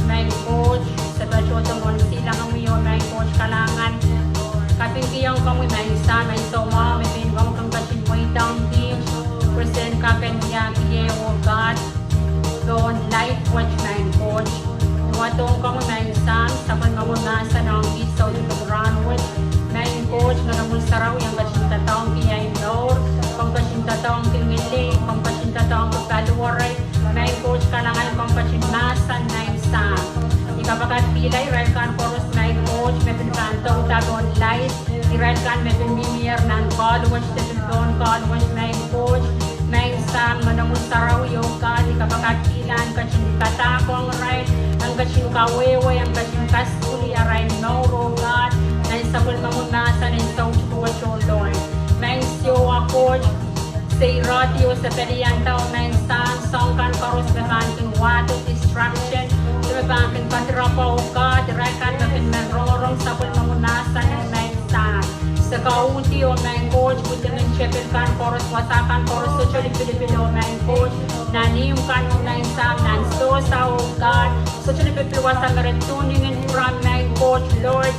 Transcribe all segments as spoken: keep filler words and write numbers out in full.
Maing Koht, se patohdo mwohn silangimwi oh Maing Koht kalahngan. Kapingkihong komwi Maing Sahm, ansou mwahu me pein komwi kin ketin mweidohng kiht pwe se en kak en wiahki ie, oh God, pohn live wet Maing Koht. Ni wadohng komwi Maing Sahm, sapwellimomwi mahsen ong kiht soutik en rahn wet. Maing Koht, Ngehnomwi Sarawi en ketin doadoahngki ahi mour, komw ketin doadoahngki ngilen, komw ketin doadoahngki paliwerei. Maing Koht kalahngan, komw ketin mahsen Maing Sahm. I kapakapkihla irail kan koaros Maing Koht me pil pahn douda pohn live, irail kan me pil mihmier nan call wet de pil pohn call wet Maing Koht. Maing Sahm, Ngehnomwi Sarawi, oh God, I kapakapkihla en ketin padahkohng irail, en ketin kawehwe, en ketin kasukuhlih arail mour, oh God, nan sapwellimomwi mahsen en soutik wet, oh Lord. Maing Siohwa Koht, se irehdi oh se pelianda, oh Maing Sahm, soahng kan koaros me pahn kin wahdo distraction, de me pahn kin kadirapwa, oh God, irail kan me kin men rongorong sapwellimomwi mahsen, oh Maing Sahm. Se kauhdi, oh Maing Koht, pwuhden tepil kan koaros, wasa kan koaros, sohte lipilipil, oh Maing Koht, nan ihmw kan, oh Maing Sahm, nan sewese, oh God, sohte lipilipil wasa me re tuning in pwurehng Maing Koht, Lord,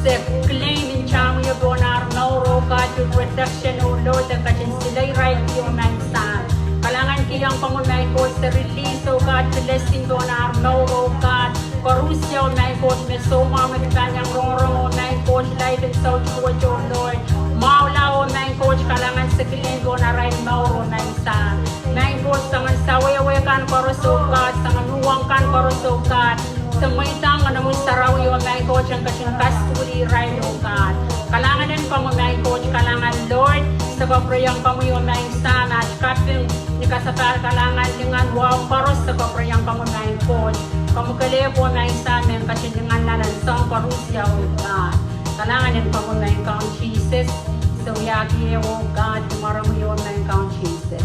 se claim in tamwio pohn ar mour, oh God, your protection, oh Lord, en ketin sileiraildi, oh Maing Sahm. Kalahngankihong komwi Maing Koht, se release, oh God, blessing pohn ar mour, oh God. Koaros, oh Maing Koht, me soumwahu me pahn iang rongorong, oh Maing Koht, live en soutik wet, oh Lord. Mwahula, oh Maing Koht kalahngan, se claim pohn arail mour, oh Maing Sahm. Maing Koht, soangen sawehwe kan koaros, oh God, soangen uhwong kan koaros, oh God, se mweidohng Ngehnomwi Sarawi, oh Maing Koht, en ketin kasukuhlih irail, oh God. Kalahngan en komwi Maing Koht kalahngan, Lord, se kapwurehiong komwi, oh Maing Sahm, aht kaping ni kasapahl, kalahngan, lingan, wahu koaros, se kapwurehiong komwi Maing Koht. Komwi kelehpw, oh Maing Sahm, me ketin linganla nan soahng koaros, oh God. Kalahngan en komwi Maing Kaun Sises, se wiahki ie, oh God, ni mwaren komwi, oh Maing Kaun Sises.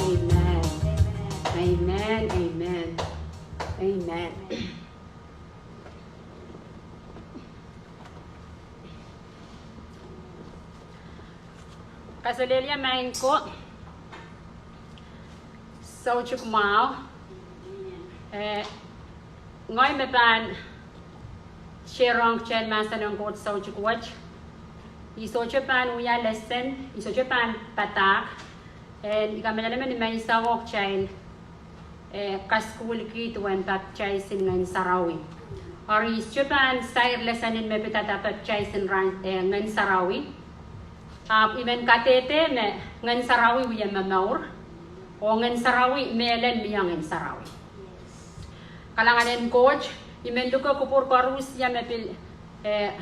Amen. Amen, amen. Amen. Kaselehlie Maing ko, soutik mwahu. Eh, ngehi me pahn share ong kitail mahsen en Koht soutik wet. I sohte pahn wia lesen, I sohte pahn padahk. Eh, I kamehlele me ni menseng oh kitail eh, kasukuhlki duwen papidaisin Ngehn Sarawi. Eri I sohte pahn sair lesen en me pidada papidaisin rahn, eh, Ngehn Sarawi. Ahpw I men kadehde me Ngehn Sarawi wia momour, oh Ngehn Sarawi mehlel mie Ngehn Sarawi. Kalahngan en Koht, I men luke kupwur koaros me pil, eh,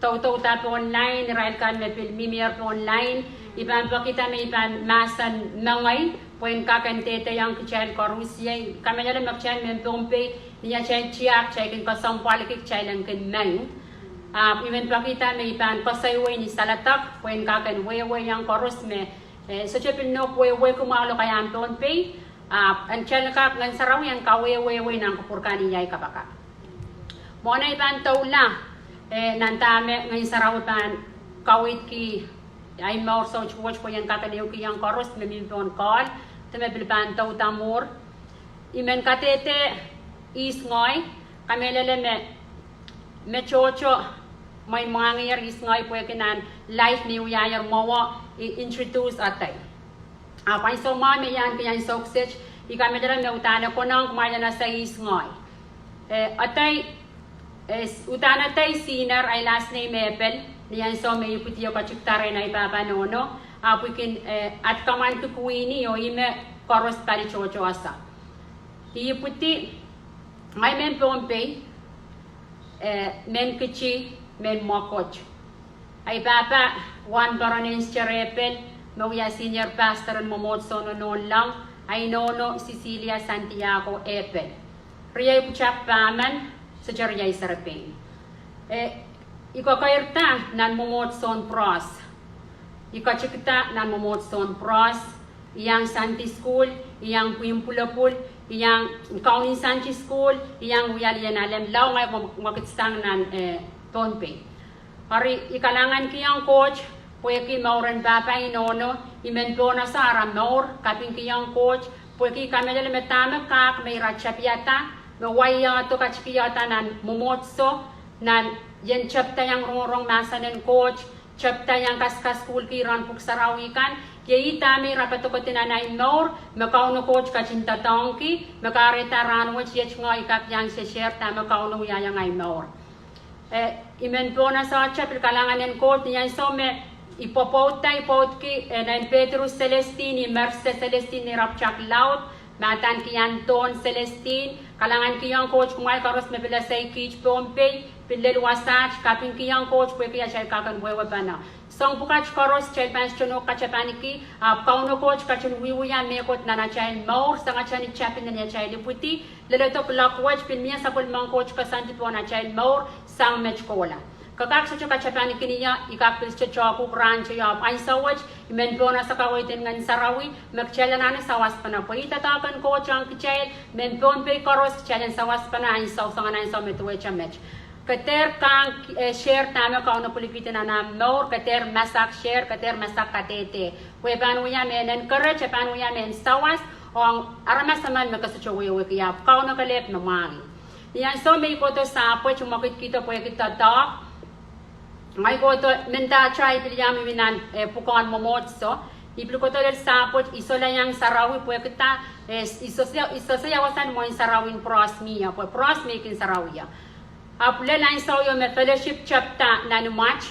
doudouda pohn line, irail kan me pil mihmier pohn line. I pahn pekihda me I pahn mahsen mengei pwehn kak en dehdehong kitail koaros. I kamehlele me kitail mehn Pohnpei, ni atail tiahk, kitail kin kesempwalki kitail en kin meng. Ahpw I men pekihda me I pahn koasoiwei ni saledek pwehn kak en wehwehkiong koaros me, eh, sohte pil nohk wehwehki mwahu lokaiahn Pohnpei. Ahpw en kitail kak Ngehn Sarawi en kawehwehwei nan kupwur kan, iei ahi kapakap. Mwohn ei pahn doula, eh, nan dahme Ngehn Sarawi pahn kaweidki ahi mour soutik wet pwe I en kak en ehukihong koaros me mihmi pohn call, de me pil pahn douda mwuhr. I men kadehde ihs ngehi, kamehlele me, me tohto mwein mwahngiher ihs ngehi pwehki nan live me I wiahier mwowe I introduce adei. Ahpw ansou mwahu me I ahneki ansou kiset, I kamehlele me udahn e konehng kumwail en ese ihs ngehi. Eh, adei, eh, udahn adei Siner, ahi last name Epel, ni ansou me I pwidi katikada rehn ahi pahpa nohno, ahpw I kin, eh, adkamwankihki Queenie oh ih me koaros pali tohto ese. I pwidi, ngehi mehn Pohnpei, eh, mehn Kiti, mehn Mwokot. Ahi pahpa Wahnpoaron Esther Epel, me wia senior pastor en mwomwohdiso nohnohnleng, ahi nohno Cecilia Santiago Epel. Riei pwutak pahmen, sohte riei serepein. Eh, I kokeirda nan mwomwohdisohn Pros. I katikada nan mwomwohdisohn Pros, I iang Sunday school, I iang pwihn pwulopwul, I iang kaunen Sunday school, I iang wia lien alem lao ngehi mwe-, mwekidsang nan, eh, Pohnpei. Eri I kalahngankihong Koht pwehki mouren pahpa oh nohno, I men pohnese ara mour, kapingkihong Koht pwehki I kamehlele me dahme kak me ira tapiada, me waiahdo katikihada nan mwomwohdiso, nan ien tepda iang rongorong mahsen en Koht, tepda iang kaskasukuhlki rahn pwuhk sarawi kan, iei dahme ira patohdo nan ahi mour, me Kauno Koht ketin doadoahngki, me kahrehda rahnwet iet ngehi kak iang share dahme Kauno wiahiong ahi mour. Eh, I men pwonehsehte pil kalahngan en Koht ni ansou me I pwopwoudda, I pwoudki, eh, Nan Pedro Celestine, Merse Celestine, ni rapwtak laud, Madankian Don Celestine, kalahngankihong Koht kumwail koaros me pil ese kiht Pohnpei, pil lel wasaht, kapingkihong Koht pwehki atail kak en wehwehpene. Soang pwukat koaros kitail pahn sohte nohk katepeniki, ahpw Kauno Koht ketin wiewia mehkot nan atail mour, sangete ni tapin nan atail ipwidi, leledo kuloak wet pil mie sapwellimen Koht koasoandi pohn atail mour, sang met kohla. Ke kak sohte katepeniki ie, I kak pil sohte tohkuhk rahn teio, ahpw ansou wet, I men pwonehsehte kaweid en Ngehn Sarawi, me kitail anahne sawaspene pwe ih doadoahk en Koht ong kitail, mehn Pohnpei koaros kitail en sawaspene ansou, soangen ansou me duwehte met. Ke dehr kang, eh, share dahme Kauno pwilikihdi nan ahmw mour, ke dehr masak share, ke dehr masak kadehde. Pwe pahn wia mehn encourage, pahn wia mehn sawas, ong aramas emen me ke sohte wehwehki, ahpw Kauno kelehpw me mwahngih. Ni ansou me I kohdo sahpwet, I mwekidkihdo pwehki doadoahk, ngehi kohdo, mendahte I pil iang mihmi nan, eh, pwukoahn mwomwohdiso, I pil kohdo lel sahpwet, I solahr iang sarawi pwehki da, eh, I sose, I sose ia wasa ni mwein sarawi en Pros mie, pwe Pros me I kin sarawi ie. Ahpw lel ansou ieu me fellowship tepda nan imwet,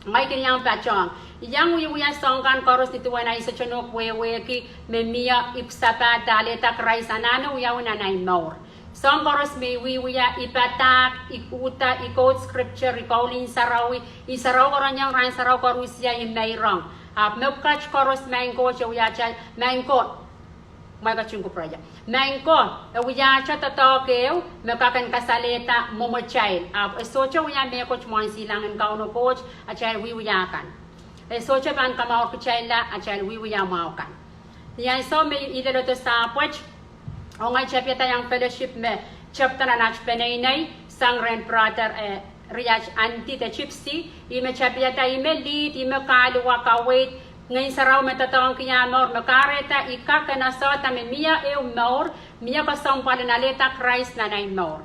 ngehi kin iang patohng, I iang wiewia soahng kan koaros ni duwen ahi sohte nohk wehwehki me mie ipwsapahl de alehda Krais anahne wiawi nan ahi mour. Soahng koaros me I wiewia, I padahk, I uhda, I quote scripture, I kaulihen sarawi, I sarawi koaronghong rahn sarawi koaros ia I meirong. Ahpw mepwukat koaros, maing Koht, e wiahte, maing Koht, mwaikating kupwureie, maing Koht, e wiahte doadoahk ehu me kak en kasalehda mwomwatail. Ahpw e sohte wia mehkot mwohn silangin Kauno Koht atail wiewia kan. E sohte pahn kamour kitailla atail wiewia mwahu kan. Ni ansou me I leledo sahpwet, oh ngehi tapihada iang fellowship me tepda nan at peneinei, sang rehn brother, eh, Riat Andi de Gypsy, ih me tapihada, ih me lead, ih me kahluwa kaweid, Ngehn Sarawi me doadoahngki ah mour, me kahrehda I kak en asehda me mie ehu mour, mie kesempwal en alehda Krais nan ahi mour.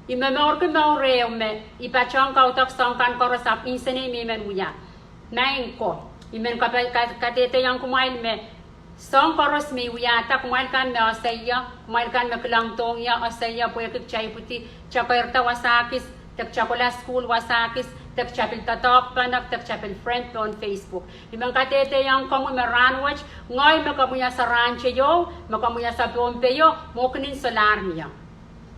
I momourki mour ehu me I patohng kaudok soahng kan koaros ahpw insenei me I men wia. Maing Koht, I men kape-, ka-, kadehdehiong kumwail me soahng koaros me I wiahda, kumwail kan me ese ie, kumwail kan me kilangdohng ie, ese ie pwehki kitail ipwidi, kitail keirda wasa kis, de kitail kohla sukuhl wasa kis, de kitail pil doadoahk pene, de kitail pil friend pohn Facebook. I men kadehdehiong komwi me rahnwet, ngehi me komwi ese rahn teio, me komwi ese Pohnpeio, mwo kin solahr mie.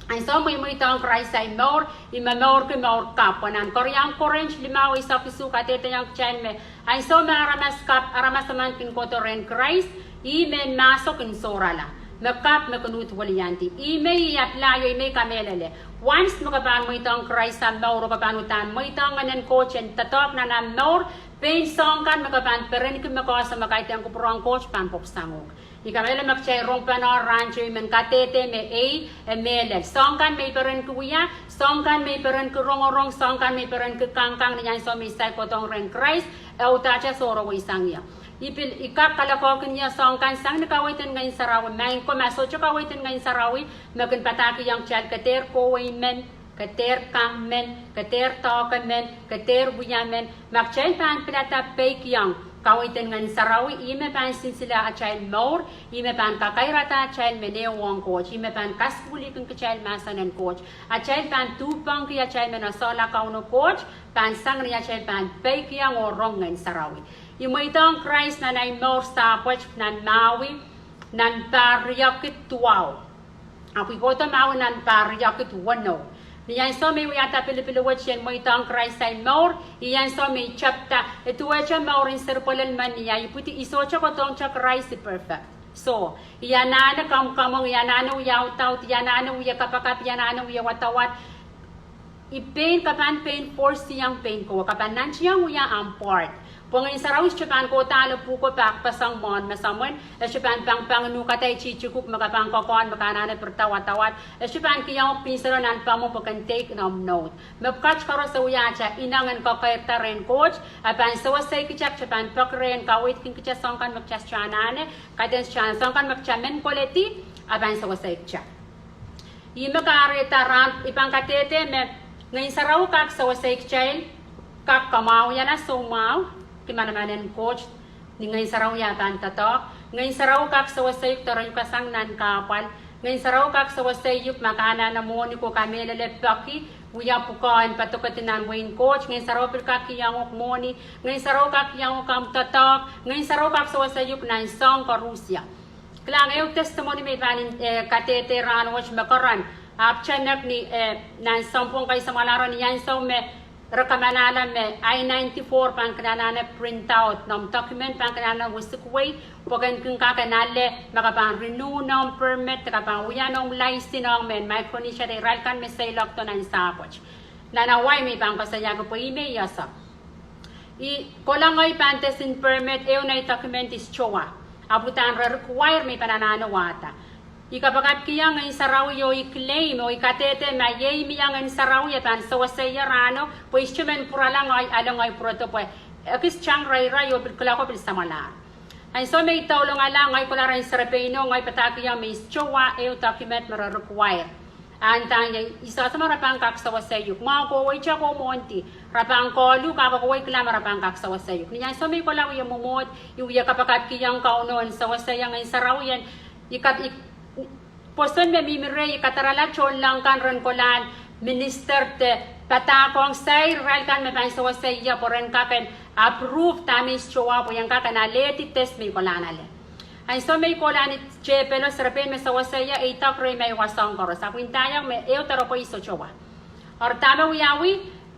Ansou me I mweidohng Krais ahi mour, I momourki mour kapw. Pwe nan Keriau Korint limau eisek isuh kadehdehiong kitail me ansou me aramas kapw, aramas emen kin kohdo rehn Krais, ih mehn mahso kin sohrala. Me kapw me kin uhd wiliandi. Ih me I apply oh ih me I kamehlele. Once me ke pahn mweidohng Krais ah mour oh ke pahn uhdahn mweidohng Ngehnen Koht en doadoahk nan ah mour, pein soahng kan me ke pahn perenki me ke ese me kaidehn kupwur en Koht pahn pwupwsang uhk. I kamehlele me kitail rong pene rahn teio I men kadehde me ei, e mehlel. Soahng kan me I perenki wia, soahng kan me I perenki rongorong, soahng kan me I perenki kangkang ni ansou me I saik kohdohng rehn Krais, e uhdahte sohroweisang ie. I pil, I kak kalokehkin ie soahng kan sang ni kaweid en Ngehn Sarawi. Maing Koht, ma sohte kaweid en Ngehn Sarawi, me kin padahkihong kitail ke dehr kohwei men, ke dehr kang men, ke dehr doahke men, ke dehr wia men, ma kitail pahn pilada peikiong kaweid en Ngehn Sarawi, ih me pahn sinsile atail mour, ih me pahn kakairada atail men ehu ong Koht, ih me pahn kasukuhlihkin kitail mahsen en Koht, atail pahn duhpengki atail men esehla Kauno Koht, pahn sang ni atail pahn peikiong oh rong Ngehn Sarawi. I mweidohng Krais nan ahi mour sahpwet nan Maui, nan pahr riekid duwau. Ahpw I kohdo Maui nan pahr riekid weneu. Ni ansou me I wiahda pilipil wet en mweidohng Krais ahi mour, ih ansou me I tepda, e duwehte mour en seri pwelel men ni ahi ipwidi, I sohte kohdohngte Krais I perfect. Soh, I anahne kamwkamweng, I anahne wia audaud, I anahne wia kapakap, I anahne wia wadawad. I pein, ke pahn pein force-iong pein kowe, ke pahn nantihong wia ahmw part. Pwe Ngehn Sarawi sohte pahn kohdo ale pwuhko pahkpeseng mwohn mesomwen, e sohte pahn pangpang nuhkada tikitik uhk me ke pahn kokohn me ke anahne pirida wadawad, e sohte pahn kihong uhk pinsero nan pamwo pwe ken take noumw nohd. Mepwukat koaros e wiahte ineng en kekeirda rehn Koht, e pahn sewesei kitail, kitail pahn peki rehn kaweidkin kitail soahng kan me kitail sohte anahne, kaidehn sohte anahne, soahng kan me kitail men koledi, e pahn sewesei kitail. Ihme kahrehda rahn I pahn kadehde me Ngehn Sarawi kak sewesei kitail, kak kamwahwihala soumwahu, ki manaman en Koht, ni Ngehn Sarawi eh pahn doadoahk. Ngehn Sarawi kak sewesei uhk doarehiukasang nan kahpwal. Ngehn Sarawi kak sewesei uhk ma ke anahne mwohni ko kamehlele peki, wia pwukoa en padokedi nan wehin Koht. Ngehn Sarawi pil kak kihong uhk mwohni. Ngehn Sarawi kak kihong uhk ahmw doadoahk. Ngehn Sarawi kak sewesei uhk nan soahng koaros. Kilang ehu testimony me I pahn, eh, kadehde rahnwet me keren, ahpw tenek ni, eh, nan sounpwong kei samwalahro ni ansou me re kamanahla me I ninety-four pahn kin anahne print out, noumw document pahn kin anahne wisikiwei, pwe ke kin kak en ale, ma ke pahn renew noumw permit, ke pahn wia noumw license ong mehn Micronesia de irail kan me seiloakdo nan sahpwet. Nan Hawaii me I pahn koasoiahki pwe ih me I ese. I kohla ngehi pahn test en permit, ehu nei document I sohte wa. Ahpw udahn re require me I pahn anahne wahda. I kapakapkihong Ngehn Sarawi oh I claim oh I kadehde ma iei me iang Ngehn Sarawi e pahn sewesei ie rahno, pwe I sohte men pwurala ngehi ale ngehi pwurodo pwe ekis tang reirei oh pil kuloak oh pil samwalahr. Ansou me I doulongala, ngehi kohla rehn serepeino, ngehi padahkihong me I sohte wa ehu document me re require. Ahn dahn ie, I sohte ma re pahn kak sewesei uhk. Mwahu kohwei te ko mwohndi, re pahn kohlu, kak kohwei kilang ma re pahn kak sewesei uhk. Ni ansou me I kohla wie mwomwohd, I wie kapakapkihong Kauno en sewesei Ngehn Sarawi en, I kap, I pwoson me mihmi rehi, I kadarala tohnleng kan ren kolahn minister de padahkohng sair irail kan me pahn sewesei ie pwe ren kak en approve dahme I sohte wa pwe I en kak en alehdi test me I kolahn ale. Ansou me I kohla ni tehpelo, serepein me sewesei ie e idek rehi ma I wa soahng koaros, ahpw I ndaiong me ehu doaropwe I sohte wa. Eri dahme wiawi,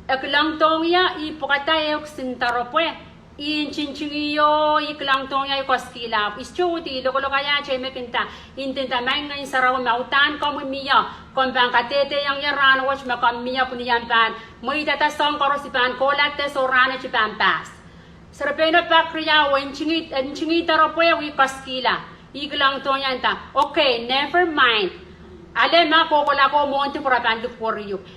e kilangdohng ie I pwukada ehu kisin doaropwe, I ntingtingih oh I kilangdohng ie I koaskihla, I sohte uhdi, I lokolokaiahte, I me kin nda, I ndinda, Maing Ngehn Sarawi, ma udahn komwi mie, komw pahn kadehdehiong ie rahnwet me komw mie pwe I en pahn mweidada soahng koaros, I pahn kohla test oh rahnwet I pahn pass. Serepeino pak riau, e ntingih, e ntingih doaropwe oh I koaskihla, I kilangdohng ie nda, Okay, never mind. Ale ma kohkohla ko mwohndi pwe re pahn likwerih uhk.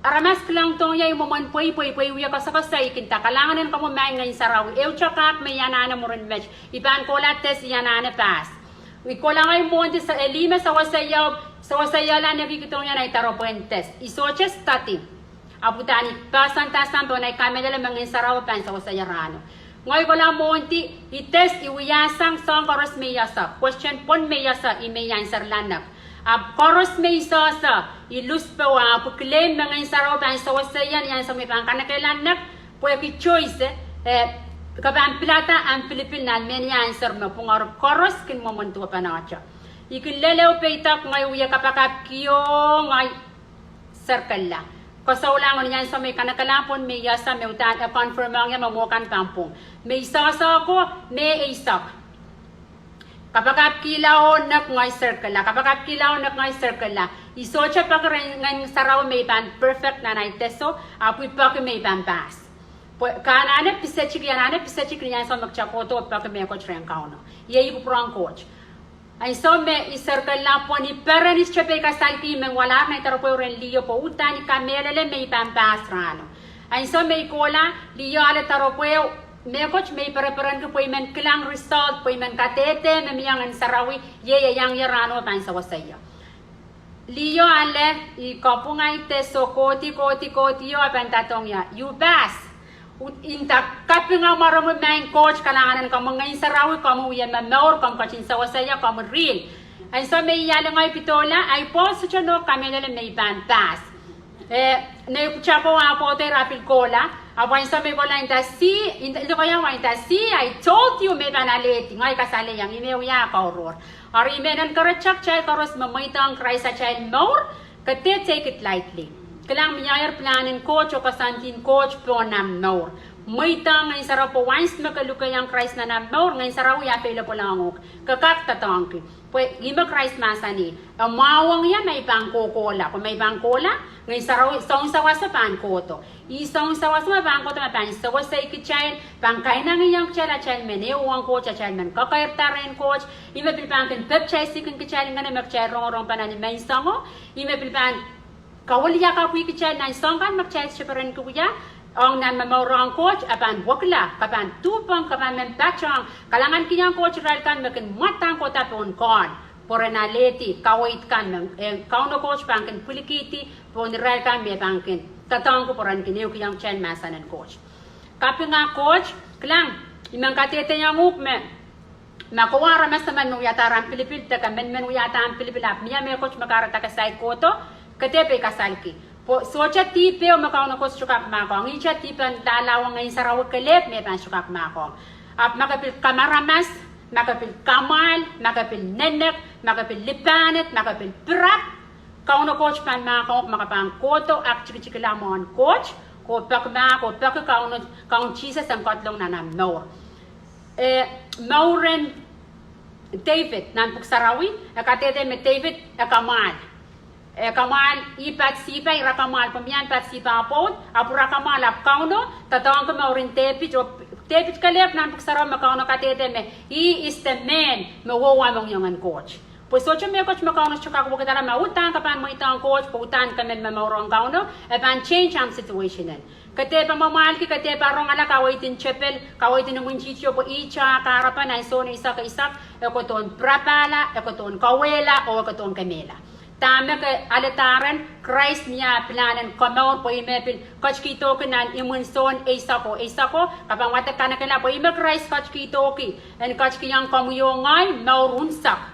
Aramas kilangdohng ie I mwomwen pweipwei pwe I wie koasokoasoia, I kin nda, Kalahngan en komwi Maing Ngehn Sarawi, ehute kak me I anahne mwurin met, I pahn kohla test I anahne pass. I kohla ngehi mwohndi, e lih me sewesei ie, seweseiala, e kihdohng ie nei doaropwehn test. I sohte study. Ahpw udahn I pahsanda sang pohn ei kamehlele me Ngehn Sarawi pahn sewesei ie rahno. Ngehi kohla mwohndi, I test, I wiahsang soahng koaros me I ese, question pwon me I ese, I me I answerla nek. Ahpw koaros me I sehse, I luspowa, ahpw I claim me Ngehn Sarawi pahn sewesei ie ni ansou me I pahn kanekehla nek, pwehki choice, eh, ke pahn pilada ahmw pilipil nan mehn answer me pwungeri koaros kin mwomwen duwepenehte. I kin lel ehu peidek, ngehi wie kapakapki oh ngehi circle-la. Koasoulahng ni ansou me I kanekehla pwon me I ese, me udahn e confirm-ong ie me mwo kan pahn pwung. Me I sehse ko, me eisek. Kapakapkihla oh nek ngehi circle-la, kapakapkihla oh nek ngehi circle-la. I sohte peki rehn Ngehn Sarawi me I pahn perfect nan ei testo, ahpw I peki me I pahn pass. Pwe ke anahne pisetik, I anahne pisetik ni ansou me kitail kohdo peki mehkot rehn Kauno. Iei kupwuren Koht. Ansou me I circle-la pwon, I peren, I sohte pei kasalki, I men walahr nei doaropwehu rehn liho pwe udahn I kamehlele me I pahn pass rahno. Ansou me I kohla, liho ale doaropwehu, mehkot me I pereperenki pwe I men kilang result, pwe I men kadehde me mie Ngehn Sarawi, iei e iang ie rahno pahn sewesei ie. Liho ale, I kapwung ei testo, kohdi, kohdi, kohdi oh e pahn nda dohng ie, You pass. Nda, Kaping amwail mwaromwi, Maing Koht, kalahngan en komwi Ngehn Sarawi, komwi wie momour, komw ketin sewesei ie, komwi real. Ansou me I ale ngehi pedohla, ahi pwoud sohte nohk kamehlele me I pahn pass. Eh, nei pwutako ah pwoudo, I pil kohla, ahpw ansou me I kohla I nda, See, I nda, I koasoia, I nda, See, I told you, me I pahn alehdi, ngehi kasalehiong, I me wia kaurohr. Eri I men encourage kitail koaros me mweidohng Krais atail mour, ke dehr take it lightly. Kilang, mieier pilahn en Koht oh koasoandien Koht pohn ahmw mour. Mweidohng Ngehn Sarawi pwe once me ke lukehiong Krais nan ahmw mour, Ngehn Sarawi available ong uhk. Ke kak doadoahngki. Pwe ih me Krais mahsanih, e mwahuong ie ma I pahn kohkohla. Pwe ma I pahn kohla, Ngehn Sarawi, sounsawaso pahn kohdo. Ih sounsawaso me pahn kohdo me pahn sewesei kitail, pahn kainengieng kitail atail men ehuong Koht, atail men kekeirda rehn Koht. Ih me pil pahn kin baptize-ki kitail ngehn me kitail rongorong pahn ni menseng o. Ih me pil pahn kawiliakapwih kitail nan soahng kan me kitail sohte perenki wia, ong nan momour ong Koht, e pahn wekila, ke pahn duhpong, ke pahn men patohng, kalahngankihong Koht irail kan me kin mwadang kohda pohn Koht. pwe ren alehdi kaweid kan me, eh, Kauno Koht pahn kin pwilikihdi pohn irail kan me pahn kin doadoahngki pwe ren kin ehukihong kitail mahsen en Koht. Kapinga Koht, kilang, I men kadehdehiong uhk me ma kowe aramas emen me wiahda ahmw pilipil, de ke men men wiahda ahmw pilipil, ahpw mie mehkot me kahrehda ke sair kohdo, ke dehr peikasalki. Pwe sohte dihp ehu me Kauno Koht sohte kak mahkohng, ihte dihpen lahlahwong Ngehn Sarawi kelehpw me pahn sohte kak mahkohng. Ahpw ma ke pil kamaramas, ma ke pil kamwahl, ma ke pil nenek, ma ke pil lipahned, ma ke pil pirap, Kauno Koht pahn mahkohng ma ke pahn kohdo aktikitikla mwohn Koht, oh peki ma, oh peki Kaun, Kaun Sises en ketilong nan ahmw mour. Eh, mouren David nan Pwuhk Sarawi, e kadehde me David e kamwahl. E kamwahl, ih Patisipa, ira kamwahl pwe mie Patisipa pwoud, ahpw ira kamwahl ahpw Kauno doadoahngki mouren David, oh David kelehpw nan Pwuhk Sarawi me Kauno kadehde me he is the man me wehwehki mohngiong en Koht. Pwe sohte mehkot me Kauno sohte kak wekidala. Ma uhdahn ke pahn mweidohng Koht, pwe uhdahn ke men momourong Kauno, e pahn change ahmw situation en. Ke dehr pahn mwamwahlki, ke dehr pahn rongala kaweid en tepel, kaweid en imwintihti, pwe ihte ah kahrepen ansou eisek eisek, e kohdohn pirapahla, e kohdohn kauwehla, oh e kohdohn kemehla. Dahme ke alehda rehn Krais, mie pilahn en komour, pwe ih me pil ketikihdohki nan imwin Sohn eisek oh eisek, ke pahn wadek kanekehla, pwe ih me Krais ketikihdohki en ketikihong komwi oh ngehi mour unsek.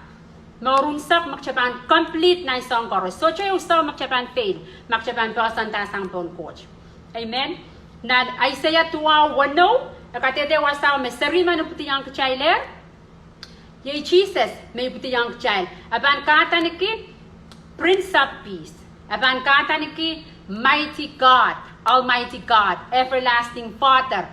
Mour unsek me kitail pahn complete nan soahng koaros. Sohte ehu soahng me kitail pahn fail ma kitail pahn poahsoandasang pohn Koht. Amen. Nan Aiseia duwau weneu, e kadehde wasao me seri men ipwidiong kitailehr, iei Sises me ipwidiong kitail. E pahn kahdaneki Prince of Peace. E pahn kahdaneki Mighty God, Almighty God, Everlasting Father,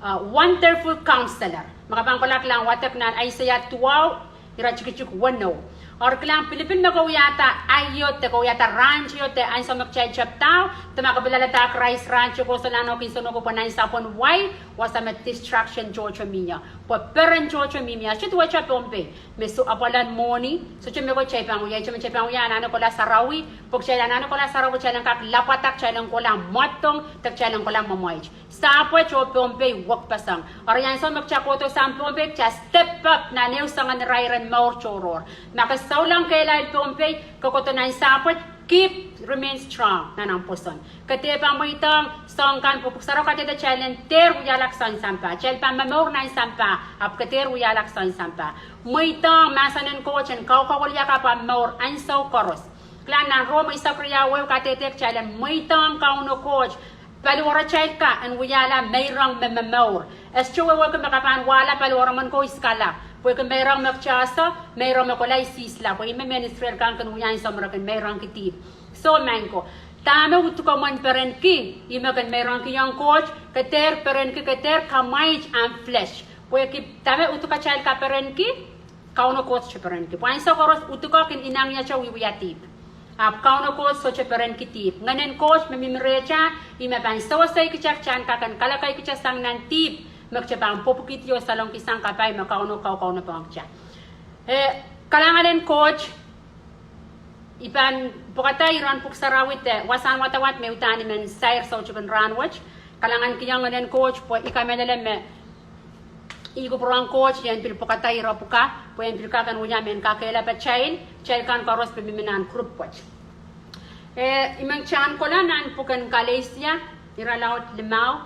uh, Wonderful Counselor. Ma ke pahn kohla kilang wadek nan Aiseia duwau, ire tikitik weneu. Eri kilang, pilipil me ke wiahda aio de ke wiahda rahnteio de ansou me kitail tepida, de ma ke pil alehda Krais rahnteio, ke solahr nohk insenoko pwe nan sapwen wai, wasa me destruction tohto mie. Pwe peren tohto mihmi. Ahpw duwehte Pohnpei me soh apwal en mwohni, sohte mehkot kitail pahn wia, ihte me kitail pahn wia anahne kohla sarawi, pwe kitail anahne kohla sarawi kitail en kak lapwada, kitail en kohla mwadong, de kitail en kohla mwemweit. Sahpwet oh Pohnpei wekpeseng. Eri ansou me kitail kohdo sang Pohnpei, kitail step up nan ehu soangen irairen mour tohrohr. Ma ke souleng kehlail Pohnpei, ke kohdo nan sahpwet, keep, remain strong nan ahmw pwoson. Ke dehr pahn mweidohng soahng kan pwe Pwuhk Sarawi kadehde kitail en dehr wiahla kisehn sampah, kitail pahn momour nan sampah, ahpw ke dehr wiahla kisehn sampah. Mweidohng mahsen en Koht en kaukawelia kapw ahmw mour ansou koaros. Kilang, nan Rom eisek riau ehu kadehde kitail en mweidohng Kauno Koht paliwaratail kan en wiahla meirong me momour. E sohte wehwehki me ke pahn wahla paliwaromw en kois kalap, pwehki meirong me kitail ese, meirong me kohla isihsla, pwe ih me mehn Israel kan kin wia ansou me re kin meirongki dihp. Soh, maing ko, dahme utukomw en perenki, ih me kin meirongkihong Koht, ke dehr perenki, ke dehr kamwait ahmw flesh. Pwehki dahme utuko kitail kaperenki, Kauno Koht sohte perenki. Pwe ansou koaros utuko kin inengieng wiewiahte dihp. Ahpw Kauno Koht sohte perenki dihp. Ngehnen Koht me mihmi rehtail, ih me pahn sewesei kitail, kitail en kak en kalekeikitail sang nan dihp me kitail pahn pwopwukihdi oh salongki sang kapai me Kauno kaukaunopohng kitail. Eh, kalahngan en Koht, I pahn pwukada iren Pwuhk Sarawi de wasahn wadawad me uhdahn I men sair soutik en rahnwet. Kalahngankihong Ngehnen Koht pwe I kamehlele me ih kupwuren Koht en pil pwukada ire pwukat, pwe en pil kak en wia mehn kakehlapatail, kitail kan koaros me mihmi nan group wet. Eh, I men kitail kohla nan pwuken Kalesia, ire laud limau,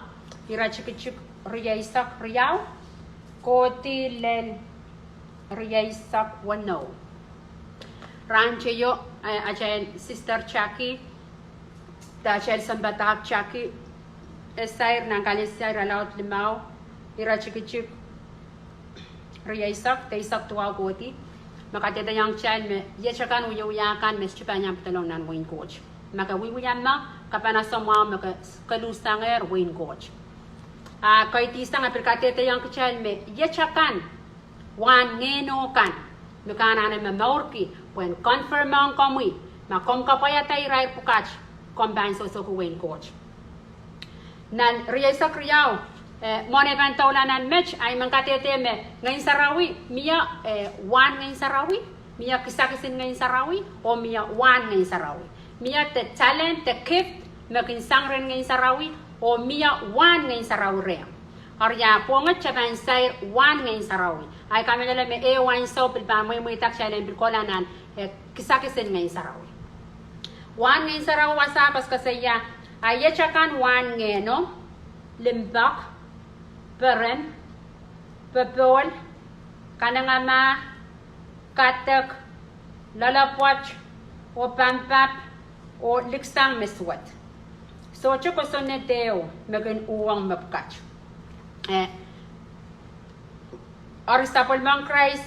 ire tikitik rieisek riau kohdi lel rieisek weneu. Rahnteio, eh, atail sister Jackie, de atail sounpadahk Jackie, e sair nan Kalesia ire laud limau, ire tikitik rieisek, de eisek duwau kohdi, me kadehdehiong kitail me iet akan wiewia kan me sohte pahn iang pedolong nan wehin Koht. Ma ke wiewia me, ke pahn ese mwahu me ke, ke luhsangehr wehin Koht. A kaidehn sang e pil kadehdehiong kitail me iet akan wahn ngehno kan me ke anahne momourki pwehn confirmohng komwi, ma komw kapwaiada irair pwukat, komw pahn sohsohki wehin Koht. Nan rieisek riau, eh, mwohn ei pahn doula nan met, ahi men kadehde me Ngehn Sarawi, mie, eh, wahn Ngehn Sarawi, mie kisakisin Ngehn Sarawi, oh mie wahn Ngehn Sarawi. Mie de talent, de gift me kin sang rehn Ngehn Sarawi, oh mie wahn Ngehn Sarawi rehmw. Eri ia pwongih kitail pahn sair wahn Ngehn Sarawi? Ahi kamehlele me ehu ansou pil pahn mweimweidahk kitail en pil kohla nan, eh, kisakisin Ngehn Sarawi. Wahn Ngehn Sarawi wasa koasokoasoia, a iet akan wahn Ngehno: limpoak, peren, popohl, kanengamah, kadek, loalopwoat, oh pampap, oh liksang me suwed. Sohte kosonned ehu me kin uhwong mepwukat. Eh, eri sapwellimen Krais,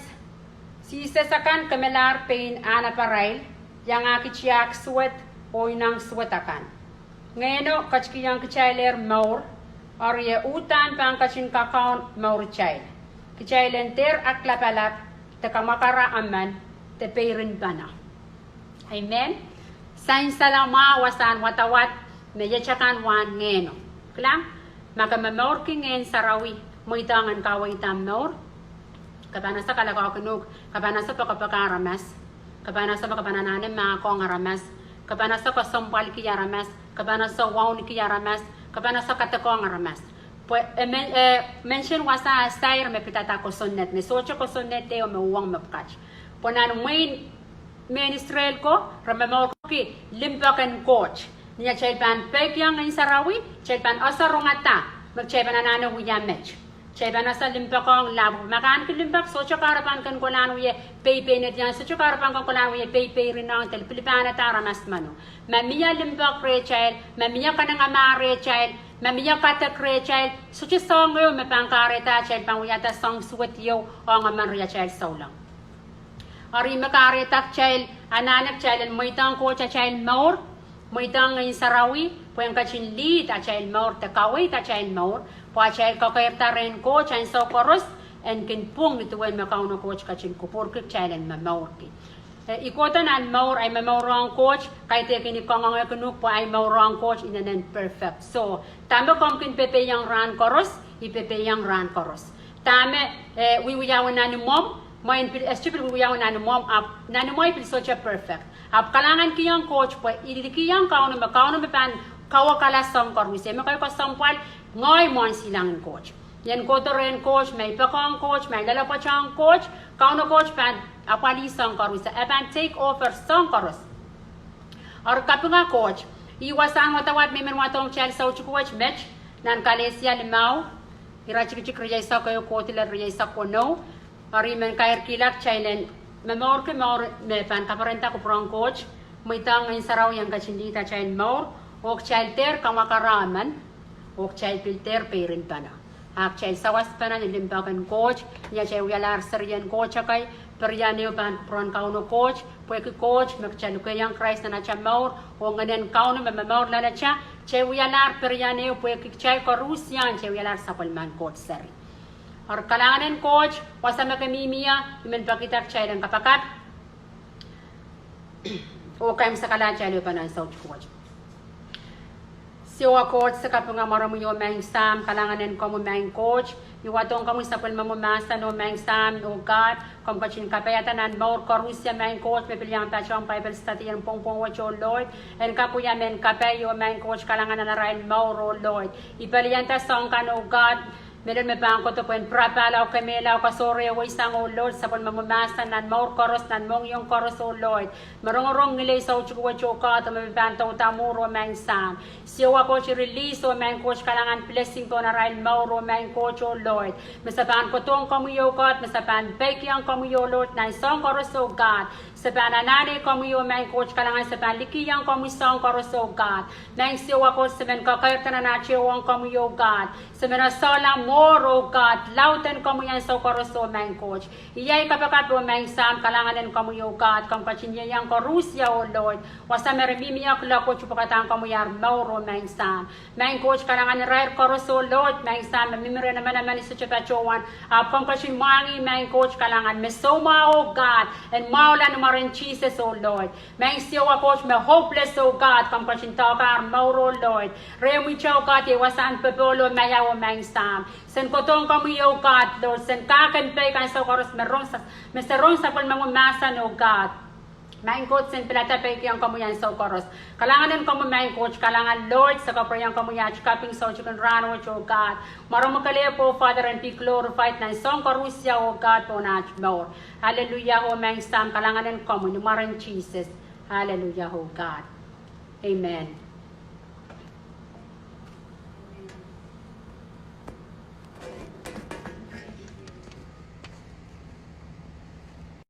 Sises akan kemelahr pein ahneparail, iangahki tiahk suwed, oh ineng suwed akan. Ngehno ketikihong kitailehr mour, eri e uhdahn pahn ketin kakaun mour kitail. Kitail en dehr aklapalap, de kamwakara emen, de peirin pene. Amen. Sansal mwahu wasahn wadawad me iet akan wahn Ngehno. Kilang, ma ke momourki Ngehn Sarawi, mweidohng en kaweid omw mour, ke pahn ese kalokehkin uhk, ke pahn ese poakpoake aramas, ke pahn ese me ke pahn anahne mahkohng aramas, ke pahn ese kesempwalki aramas, ke pahn ese wauneki aramas, ke pahn ese kadekohng aramas. Pwe, eh, men-, eh, mention wasa sair me pidada kosonned, me sohte kosonned ehu me uhwong mepwukat. Pwe nan mwein mehn Israel ko, re momourki limpoak en Koht. Ni atail pahn peikiong Ngehn Sarawi, kitail pahn ese rongada me kitail pahn anahne wia met. Kitail pahn ese limpoakohng lap. Ma ke ahneki limpoak, sohte kahrepen ken kolahng wie peipeinediong, sohte kahrepen ken kolahng wie peipeirinong, de lipilipahnada aramas meno. Ma mie limpoak rehtail, ma mie kanengamah rehtail, ma mie kadek rehtail, sohte soahng ehu me pahn kahrehda atail pahn wiahda soahng suwed ieu ong emen riatail souleng. Eri me kahrehda kitail anahne kitail en mweidohng Koht atail mour, mweidohng Ngehn Sarawi, pwehn ketin lead atail mour, de kaweid atail mour, pwe atail kakeirda rehn Koht ansou koaros en kin pwung ni duwen me Kauno Koht ketin kupwurki kitail en momourki. Eh, i kohdo nan mour, ahi momour ong Koht, kaidehkin i kangoangehkin uhk pwe ahi mour ong Koht inenen perfect. So, dahme komw kin pepeiong rahn koaros, i pepeiong rahn koaros. Dahme, eh, wiewiawi nan imwomw, mwein pil, eh, sohte pil wiewiawi nan imwomw, ahpw nan imwei pil sohte perfect. Ahpw kalahngankihong Koht pwe i likihong Kauno me Kauno me pahn kawekala soahng koaros. Me kei kesempwal, ngehi mwohn silangin Koht. I en kohdo rehn Koht, ma i poakohng Koht, ma i loalopwoatohng Koht, Kauno Koht pahn apwalih soahng koaros, e pahn take over soahng koaros. Eri kapinga Koht, ih wasahn wadawad me I men wadohng kitail soutik wet met, nan Kalesia limau, iretikitik rieisek ehu kohdi lel rieisek weneu. Eri I men kairkihla kitail en momourki mour me pahn kaperenda kupwuren Koht, mweidohng Ngehn Sarawi en ketin lead atail mour, oh kitail dehr kamwakara emen, oh kitail pil dehr peirin pene. A kitail sawaspene ni limpoak en Koht, ni atail wialahr serien Koht ekei, peren ehu pahn kupwuren Kauno Koht, pwehki Koht me kitail lukehiong Krais nan atail mour, oh Ngehnen Kauno me momour loalatail, kitail wialahr peren ehu pwehki kitail koarusie kitail wialahr sapwellimen Koht seri. Eri kalahngan en Koht, wasa me ke mihmi ie, I men pekihda kitail en kapakap, oh kaimwisekala atail ehupene nan soutik wet. Siohwa Koht, se kapinga mwaromwi oh Maing Sahm, kalahngan en komwi Maing Koht, I wadohng komwi sapwellimomwi mahsen oh Maing Sahm oh God, komw ketin kapaiada nan mour koarusie Maing Koht, me pil iang patohwan Bible study en pwongpwong wet oh Lord, en kak wia mehn kapai oh Maing Koht, kalahngan nan arail mour oh Lord. I pelianda soahng kan oh God, mehlel me pahn kohdo pwehn pirapahla oh kemehla oh kasohre weisang oh Lord, sapwellimomwi mahsen nan mour koaros, nan mohngiong koaros oh Lord, me rongorong ngilen soutik wet oh God, oh me pahn douda mwuhr oh Maing Sahm. Siohwa Koht, I release oh Maing Koht, kalahngan blessing pohn arail mour oh Maing Koht oh Lord, me se pahn kohdohng komwi oh God, me se pahn peikiong komwi oh Lord nan soahng koaros oh God, se pahn anahne komwi oh Maing Koht, kalahngan se pahn likihong komwi soahng koaros oh God. Maing Siohwa Koht, se men kakeirda nan atehiong komwi oh God, se men esehla mour oh God, lauden komwi ansou koaros oh Maing Koht. Iei ahi kapakap oh Maing Sahm, kalahngan en komwi oh God, komw ketin ieiang koarusie oh Lord, wasa me re mihmi ie kuloak wet pwukadahng komwi ar mour oh Maing Sahm. Maing Koht, kalahngan irair koaros oh Lord, Maing Sahm, me mihmi rehn emenemen sohte patohwan, ahpw komw ketin mwahngih Maing Koht, kalahngan me soumwahu oh God, en mwahula ni mwaren Sises oh Lord. Maing Siohwa Koht, me hopeless oh God, komw ketin doahke ar mour oh Lord. Rehmwihte oh God, iei wasahn popohl oh maiau oh Maing Sahm, sen kohdohng komwi oh God Lord, sen kak en peik ansou koaros me rong sa-, me se rong sapwellimomwi mahsen oh God. Maing Koht, sen pilada peikiong komwi ansou koaros. Kalahngan en komwi, Maing Koht, kalahngan Lord, se kapwurehiong komwi aht kaping soutik en rahn wet, oh God. Mwaromwi kelehpw, oh Father, en be glorified nan soahng koaros, oh God, pohn aht mour. Hallelujah, oh Maing Sahm, kalahngan en komwi, ni mwaren Sises. Hallelujah, oh God. Amen.